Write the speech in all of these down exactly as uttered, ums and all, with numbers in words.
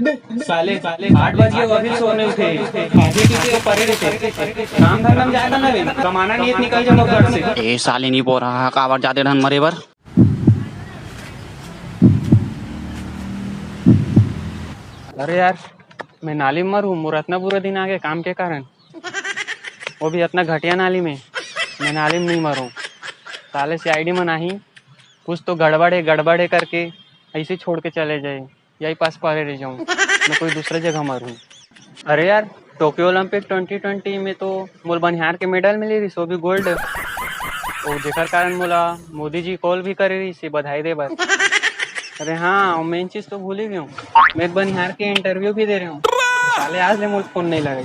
साले, साले, आठ बज के अभी सो नइ उठे। आधी पी के परे रहिथे। काम धंधा म जाय का ना रे? कमाना नियत निकल जा मोर घर से। ए साले, नी बोल रहा, काबर जाते ढन मरे बर? अरे यार, मैं नाली म मरूं, मोर अतना बुरा दिन आगे काम के कारण। वो भी अतना घटिया नाली में, मैं नाली में नहीं मरूं। साले सीआईडी मन आही, कुछ तो गड़बड़ है, गड़बड़ है करके ऐसे छोड़ के चले जाए, यही पास परे रह जाऊं, मैं कोई दूसरा जगह मरूं। अरे यार, टोक्यो ओलंपिक ट्वेंटी ट्वेंटी में तो मोला बनिहार के मेडल मिले रहिस, वो भी गोल्ड। वो जेकर कारण मोला मोदी जी कॉल भी करे रहिस, बधाई दे बर। अरे हाँ, मेन चीज तो भूल ही गया हूँ, मैं बनिहार के इंटरव्यू भी दे रहे हूँ। साले आज ले मोला फोन नहीं लगे।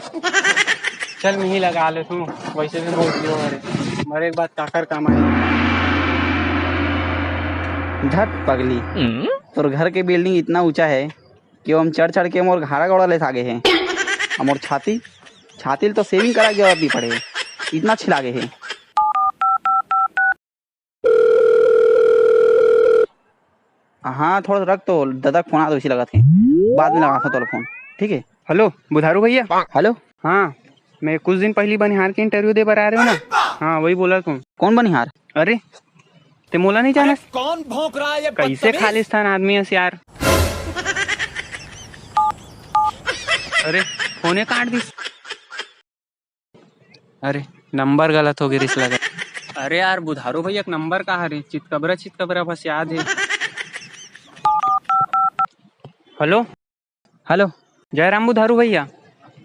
चल, मैं ही लगा लेता हूँ, वैसे भी बहुत लो। अरे, मरे के बाद काकर काम आए। धत पगली, तोर घर के बिल्डिंग इतना ऊंचा है कि हम चढ़ चढ़ के मोर घाड़ा गौड़ा ले सागे हैं। और मोर छाती, छाती ल तो सेविंग करा के जरूरत नहीं पड़े, इतना छिला गे है। हाँ, थोड़ा सा रख तो, दादा के फोन आ तो इसी लगत है, बाद में लगाता तोला फोन, ठीक है? हेलो, बुधारू भैया। हेलो। हाँ, मैं कुछ दिन पहली बनिहार के इंटरव्यू दे बर आ रहे हो ना? हाँ, वही बोला तुम। कौन बनिहार? अरे, ते मोला नहीं जाना? कौन भौंक रहा है ये कैसे बदतमीज? खालिस्तान आदमी है यार। अरे, फोने काट दिस। अरे, नंबर गलत हो गिस लगा। अरे यार, बुधारू भैया के नंबर कहाँ रे? चितकबरा, चितकबरा बस याद है। हेलो। हेलो। जय राम बुधारू भैया।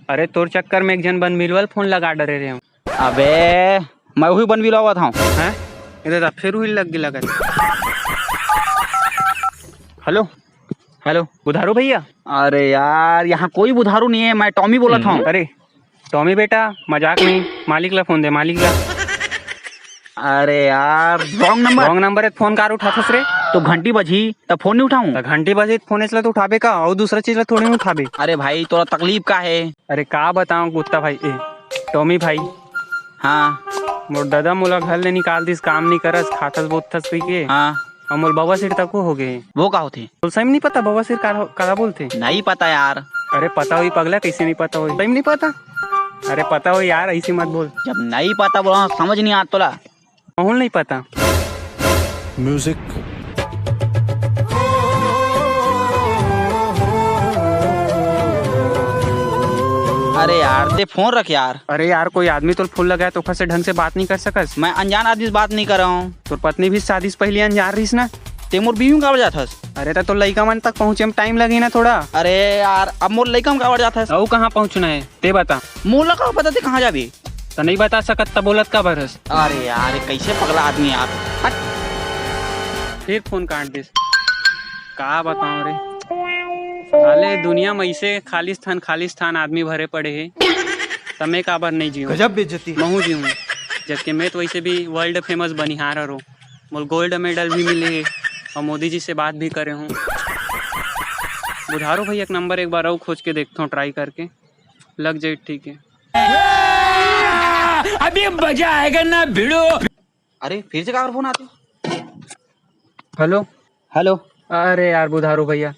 अरे, तोर चक्कर में एक झन बनबिलवा ल फोन लगा डरे रहे हूँ। अबे, मैं वही बनबिलवा था। हैं? इधर तो फिर वही लग गई लगत। हेलो। हेलो, बुधारू भैया। अरे यार, यहाँ कोई बुधारू नहीं है, मैं टॉमी बोलत हूँ। अरे, टॉमी बेटा, मजाक नहीं, मालिक ला फोन दे, मालिक ला। अरे यार, रॉन्ग नंबर। रॉन्ग नंबर है, फोन कार उठाथस रे? तो घंटी बजी, तब फोन नहीं उठाऊं? तो घंटी बजी, फोन इसला तो उठाबे का, और दूसरा चीज ला थोड़ी नहीं उठाबे। अरे भाई, तोला तकलीफ का है? अरे का बताऊं गुत्ता भाई, ए, टॉमी भाई। हाँ। मोर दादा मोला घर ले निकाल दिस, काम नहीं करस, खाथस बोथस पी के। हाँ। अउ मोला बवासीर तको हो गे। वो का होथे? तोला सही में नहीं पता बवासीर का, काला बोलथे? नहीं पता यार। अरे पता होही पगला, कैसे नहीं पता होही? सही में नहीं पता? अरे पता होही यार, ऐसे मत बोल। जब नहीं पता बोला, समझ नहीं आता तोला। महूं ल नहीं पता। म्यूजिक। अरे यार, ते फोन रख यार। अरे यार, कोई आदमी तोला फोन लगाए तो ओकर से ढंग से बात नहीं कर सकस? मैं अनजान आदमी से बात नहीं कर रहा हूँ। तोर पत्नी भी शादी से पहले अनजान रहिस ना। ते मोर बीवी में काबर जाथस? अरे, त तोर लइका मन तक पहुँचे में टाइम लगही ना थोड़ा। अरे यार, अब मोर लइका में काबर जाथस? अउ कहाँ पहुँचना है, ते बता। मोला का पता ते कहाँ जाबे? त नहीं बता सकत, त बोलत काबर हस? अरे यार, ये कैसे पगला आदमी यार। हट। फिर फोन काट दिस। का बताऊं रे, साले दुनिया में ऐसे खालिस्तान, खालिस्तान आदमी भरे पड़े हे, त मैं काबर नहीं जीऊं? गजब बेइज्जती। महूं जीऊं, जबकि मैं तो वैसे भी वर्ल्ड फेमस बनिहार हरो, मोला गोल्ड मेडल भी मिले हे और मोदी जी से बात भी करे हूँ। बुधारू भैया के नंबर एक बार और खोज के देखता हूँ, ट्राई करके, लग जाए, ठीक है। अभी मजा आएगा ना भिड़ो। अरे, फिर से काकर फोन आथे? हेलो। हेलो। अरे यार बुधारू भैया,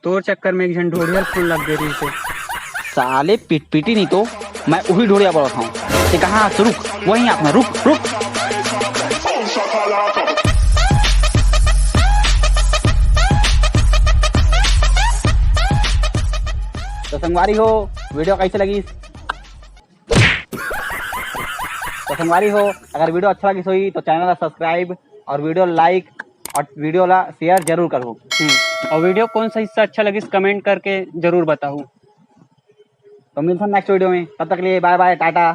तोर चक्कर में एक झन ढोढ़िया ल फोन लग गे रहिस हे। साले पिटपिटी नहीं तो, मैं उही ढोढ़िया बोलत हूँ। ते कहाँ हस? रुक, वहीं आत मैं, रुक, रुक। तो संगवारी हो, वीडियो कैसे लगिस? तो संगवारी हो, अगर वीडियो अच्छा लगिस होही तो चैनल ला सब्सक्राइब और वीडियो लाइक और वीडियो ला शेयर जरूर करहू। हम्म, और वीडियो कौन सा हिस्सा अच्छा लगिस कमेंट करके जरूर बताहू। तो मिलथन नेक्स्ट वीडियो में, तब तक के लिए बाय बाय, टाटा।